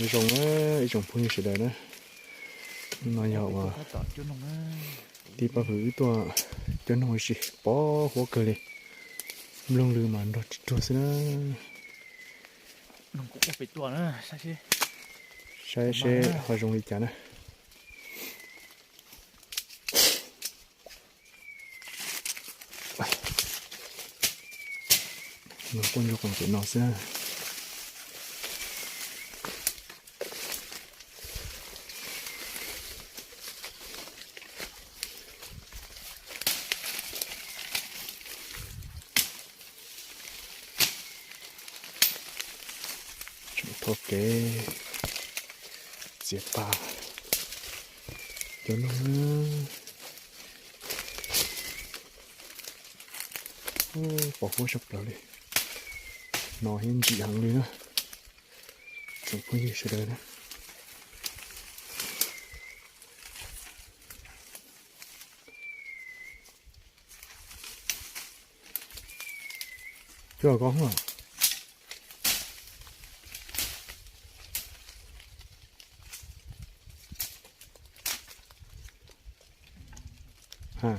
Zoo na, ib tsoom phooj ywg sawv daws na, no yog uas tij Paj Hwm wb tuaj cog noog ua si, pom huab kawg li, nplooj lw mas nrog tsis ruag xwb na. Saib seb ho zoo li cas na. Quaj ntsuag qoom pem no xwb na. Tseem thau kev txiav pas cov noog na. Pom huab tshaj plaws li, no thiab ntsim heev li na, tsoom phooj ywg sawv daws na. Coj ko. Ha.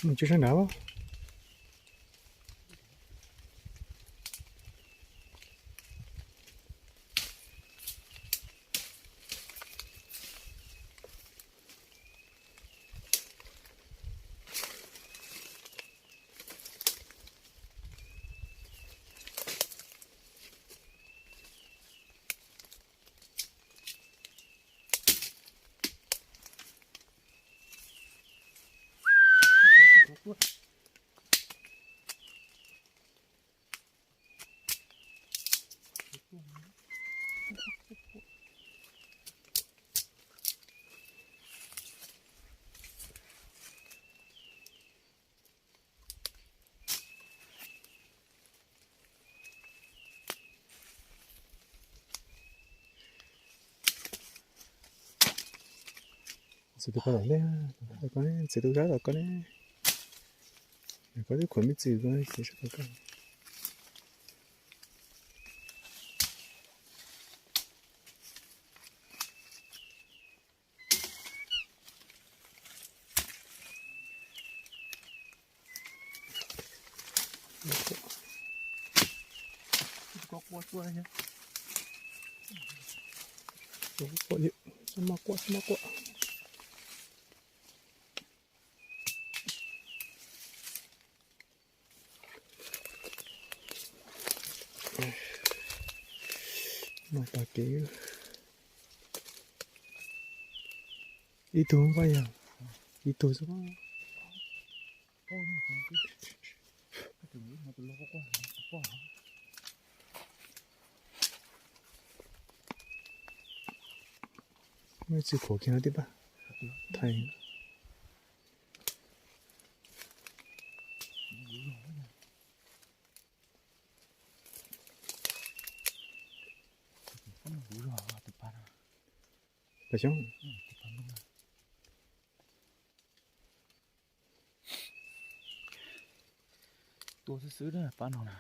Mus tsis sab nrad. Txiv tus koj tom ntej, txiv tus kab tom koj ne. Koj twb khuam me txwm ko, txiv sab tom koj. Quaj, quaj, quaj. Mas pas kev ib tug pab yog ib tug xwb. Muaj ib txwm khuam kiag no tij pab thaij. Pab xyoob. Tua xwb xwb pab no na.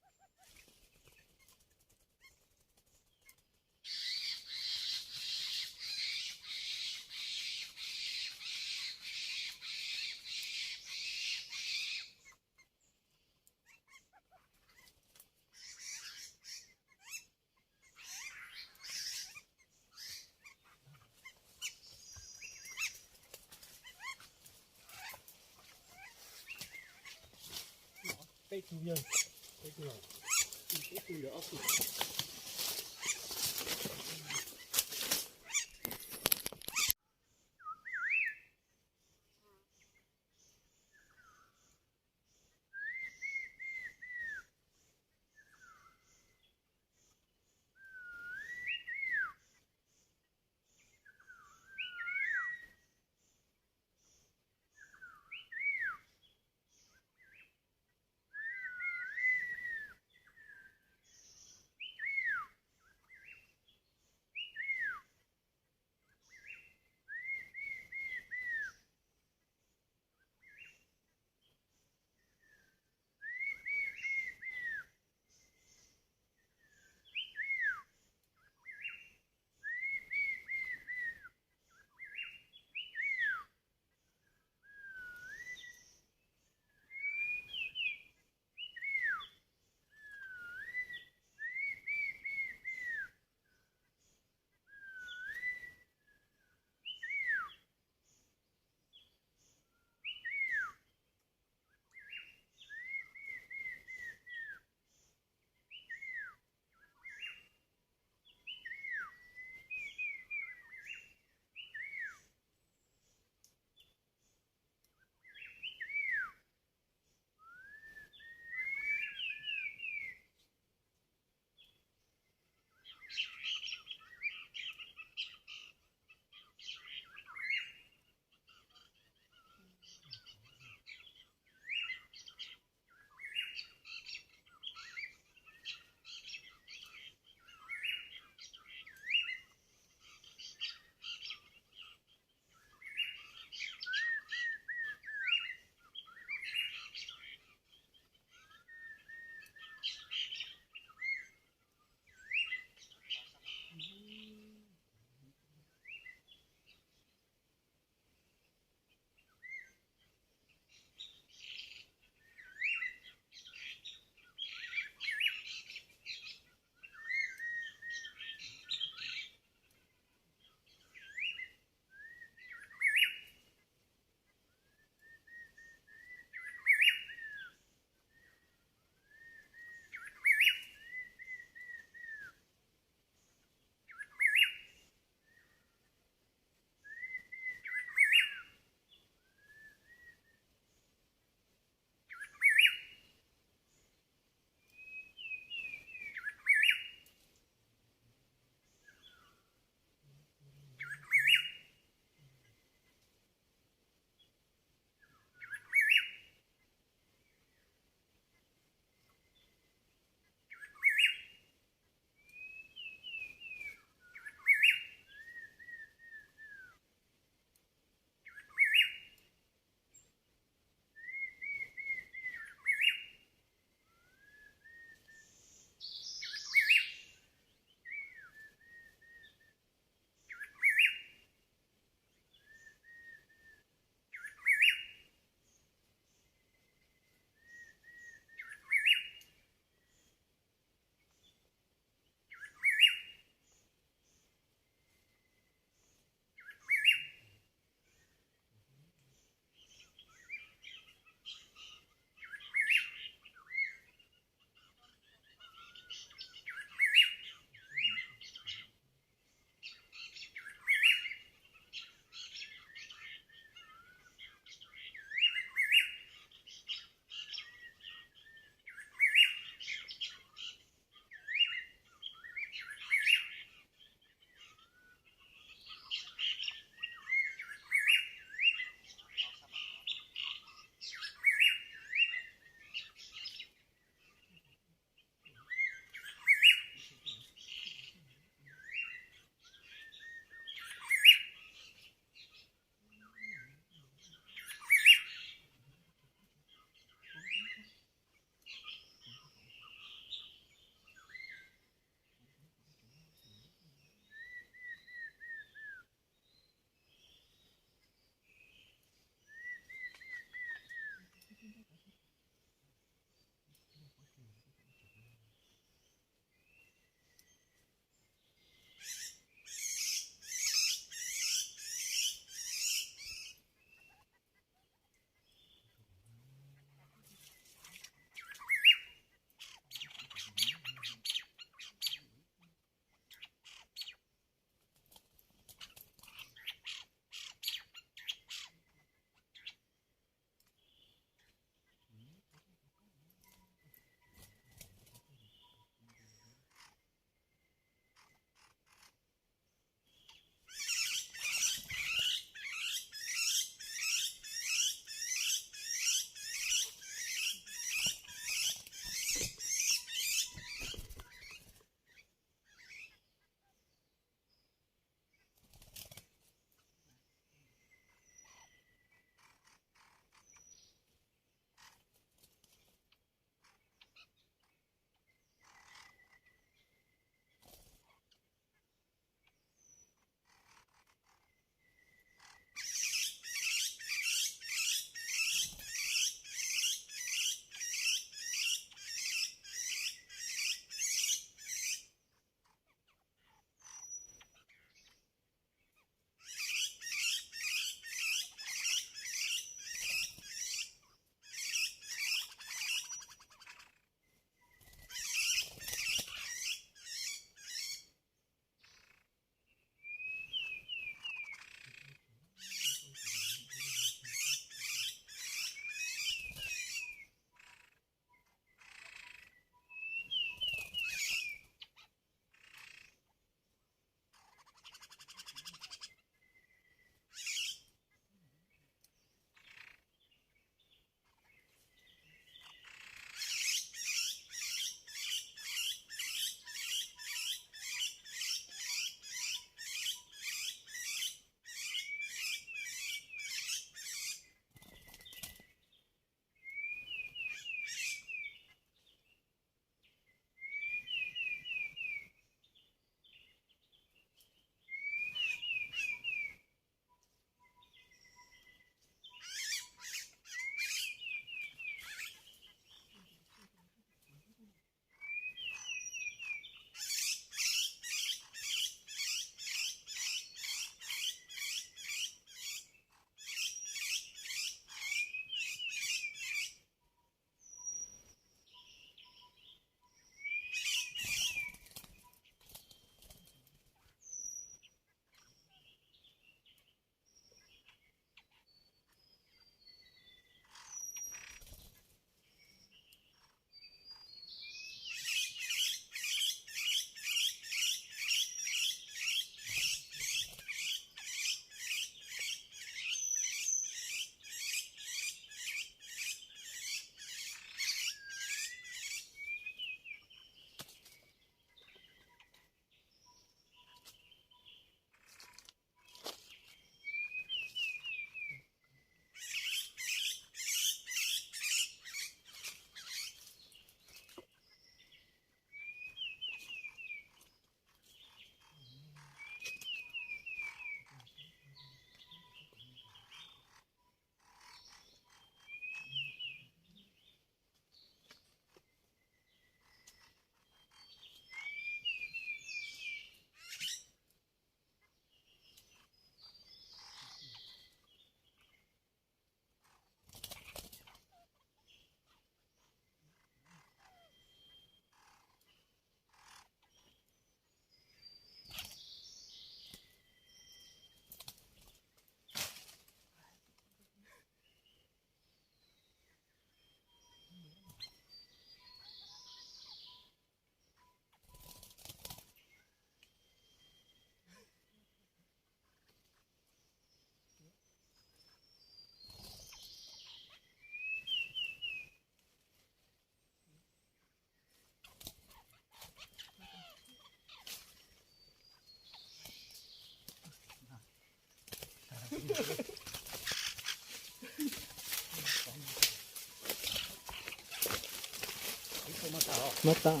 Mab tas.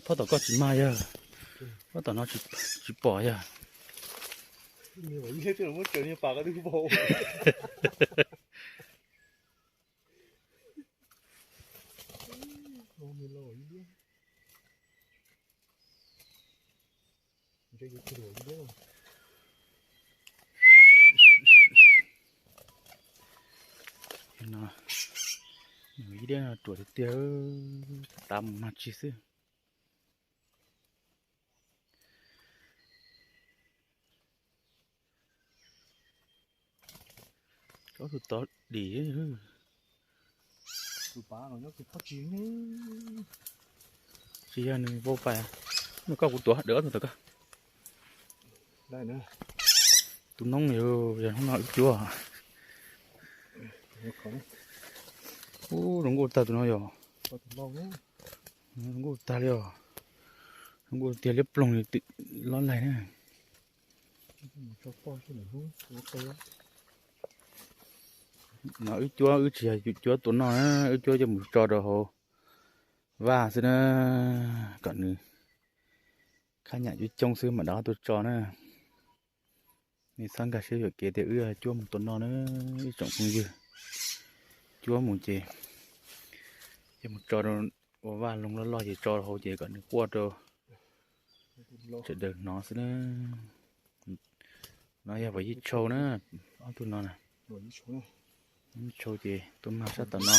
Phab tom koj tsis mag yog, phab tom no tsis pom yog. No, ib diab no ruam tiag tiag, tav mus mag tsis xwb. Ob tug tod dim, tsis yog nws vau pais. Koj kuv tuav dawm ob tug tom koj. Tus noob yog, yog hnub no wb cuab. Ub, zoo nkauj tag tus no yog. Zoo nkauj tag li os. Zoo nkauj tiag, liab ploog li, lob laig na. No wb cuab, wb tsis yog cuab tua noj na, wb cuab coj mus tso rau hauv vaj xwb na, kom nws khab nyam coob coob xwb mam rov qab tuaj tso na. Nej txhob nkag siab yuam kev tias wb cuab mus tua noj na, ib tsoom phooj ywg. Cuab mus ces, ces mus tso rau ua vaj loog loj loj ces tso rau hauv ces kom nws quaj rau sawv daws hnov xwb na. No yog Vam Yij Tshau na, ob tug no na. Yij Tshau ces tuaj mag sab tom no.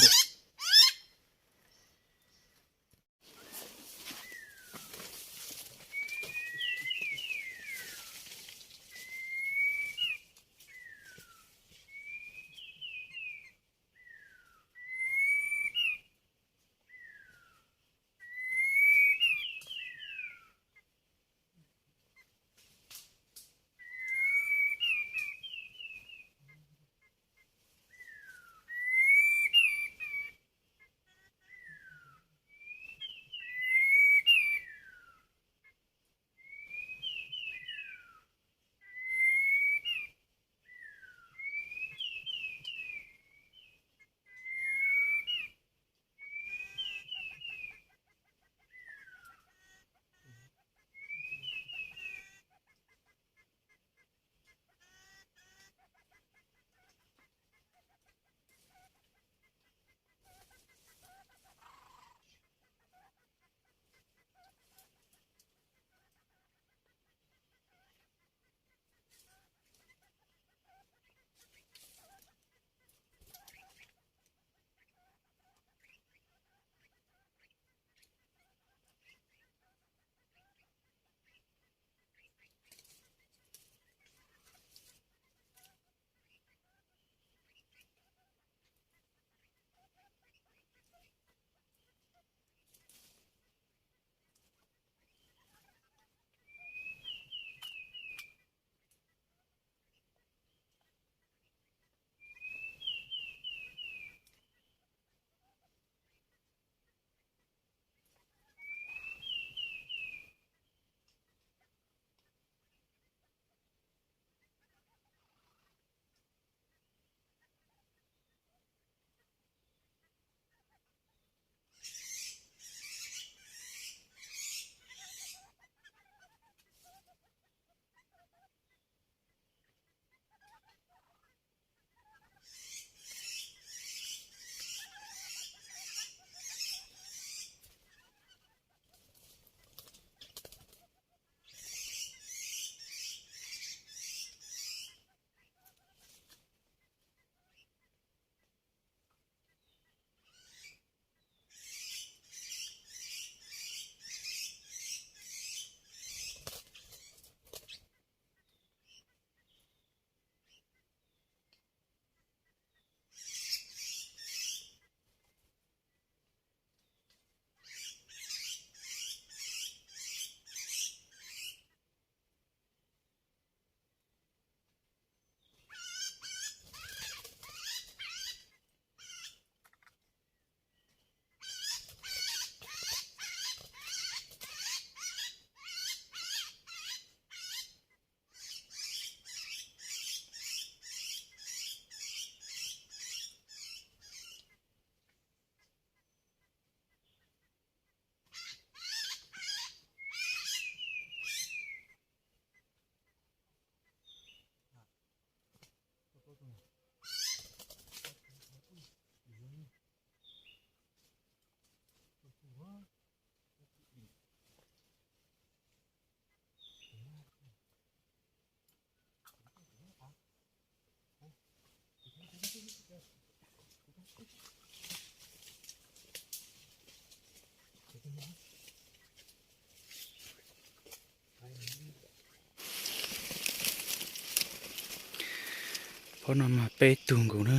Ob no mas peb tug nkaus na.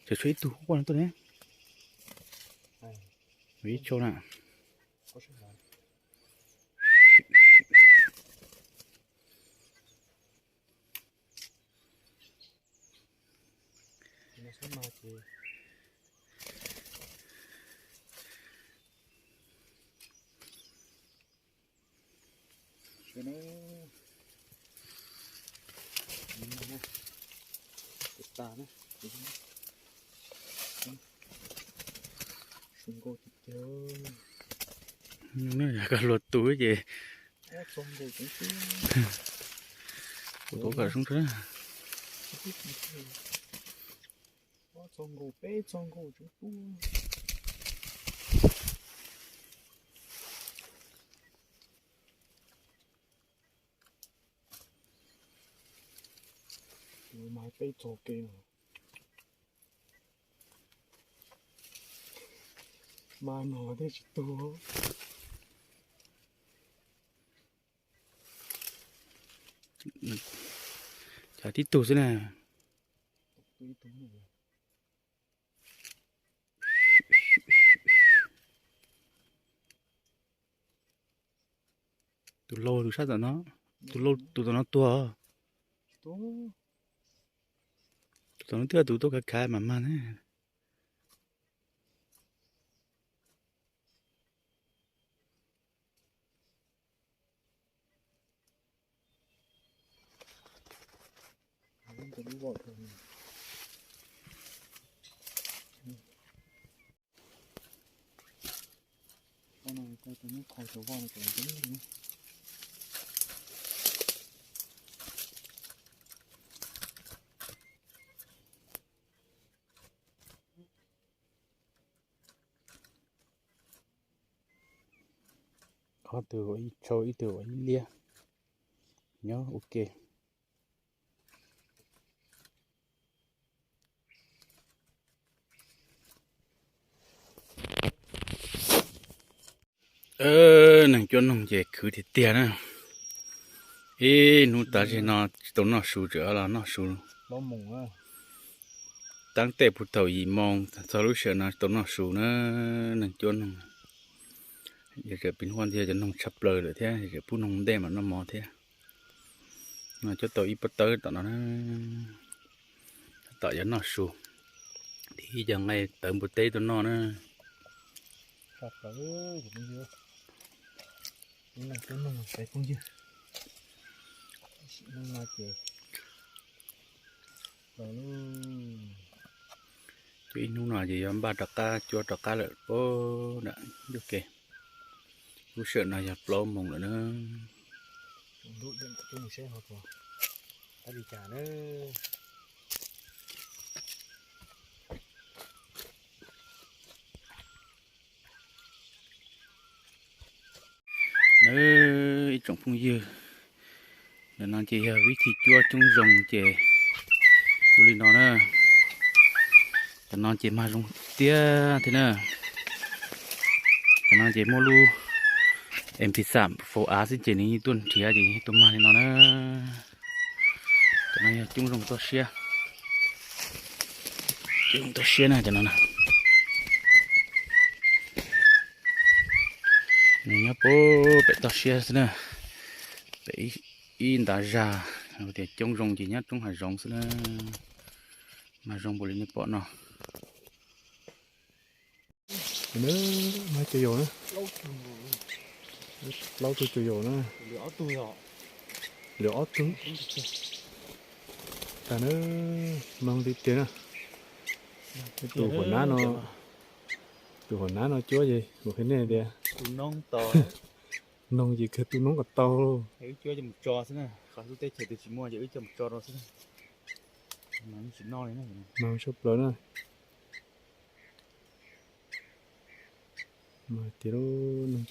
Tseem tshuav ib tug quaj no tuaj ne. Ib tshau na. Yog koj hluas tus ces kuv tuav kom zoo. Mas peb txog kev no, mas no thiaj tsis tuag. Cas tib tug xwb na. Tus laus tus sab tom no, tus laus tus tom no tuag. Tus tom no twb yog tus tuaj khav khav mas mag na. Ob tug ua ib tshau, ib tug ua ib liab. Nyob ua ke. Neeg cuab noog ces khwv tiag tiag na. Ib hnub tav zig no tsis tau noj su, tseem los noj su. Tab tej puag thaum yim moo txog lub sij hawm no tsis tau noj su na, neeg cuab noog. Yog tseem pib huaj ntxiag cov noog tshaj plaws lawm thiab, yog tseem pub noog ntej mam noj mov thiab. No cuab tau ib pob tawb tom no na, tom yog noj su, ib cov nqaij tawv npua teb tuaj noj na. Cuab ib hnub no ces yog npaj rov qab cuab rov qab lawm pab nram ncauj ke. Lub sij hawm no yog plaub moos lawm na. Nawb, ib tsoom phooj ywg, ntawm no ces yog vib thib cuab coob zoo ces cuab li no na. Cov no ces mag zoo tiag thiab na. Cov no ces muaj lub empezam faus av xwb ces nws yeej tuaj nrhiav ces yeej tuaj mag li no na. Cov no yog coob zoo toj siab. Coob zoo toj siab na cov no na. Nws nyob puag pem toj siab xwb na. Pem ib ntav zag, tias coob zoo ces nyob roob hav zoov xwb na. Mag zoo npaum li nej pom no. Mag cov yau na. Plaub tug cua yau na. Lwm ob tug. Tag na, mag tiag tiag na. Tus huam nab no, tus huam nab no cuab ces kuv qhia nej tias, noog ces kawg tu noob kom tau. Wb cuab coj mus tso xwb na, qhov lub teb chaws twg tsis muaj ces wb coj mus tso rau xwb na. Mag tshaj plaws na. Mas tias lub neeg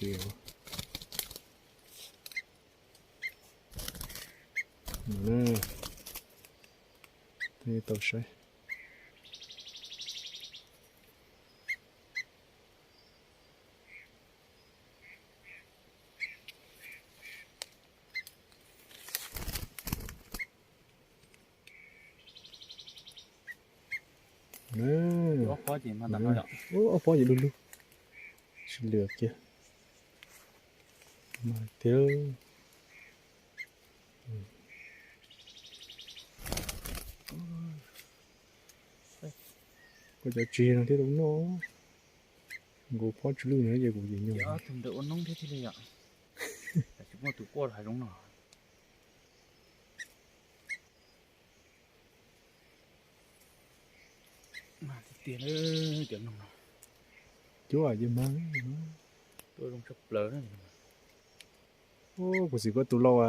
ces tau saib. Ob pob ces du lug, tsis lwm kiag. Mas tiag, koj cov tsis no thiab tau noj, nkaus pob tsis lwj no ces kuv ces nyuag. Tus ntawd ua noob thiab thiaj li yom. Tsis muaj tus quaj hav zoov no. Tiag tiag, cov noog no cuab ces mag, cuab zoo tshaj plaws. Kuv xav koj tus lauj,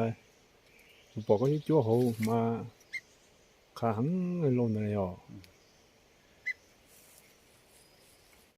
kuv pom koj cuab cuab hauv mas qha heev lauj ntawd yom.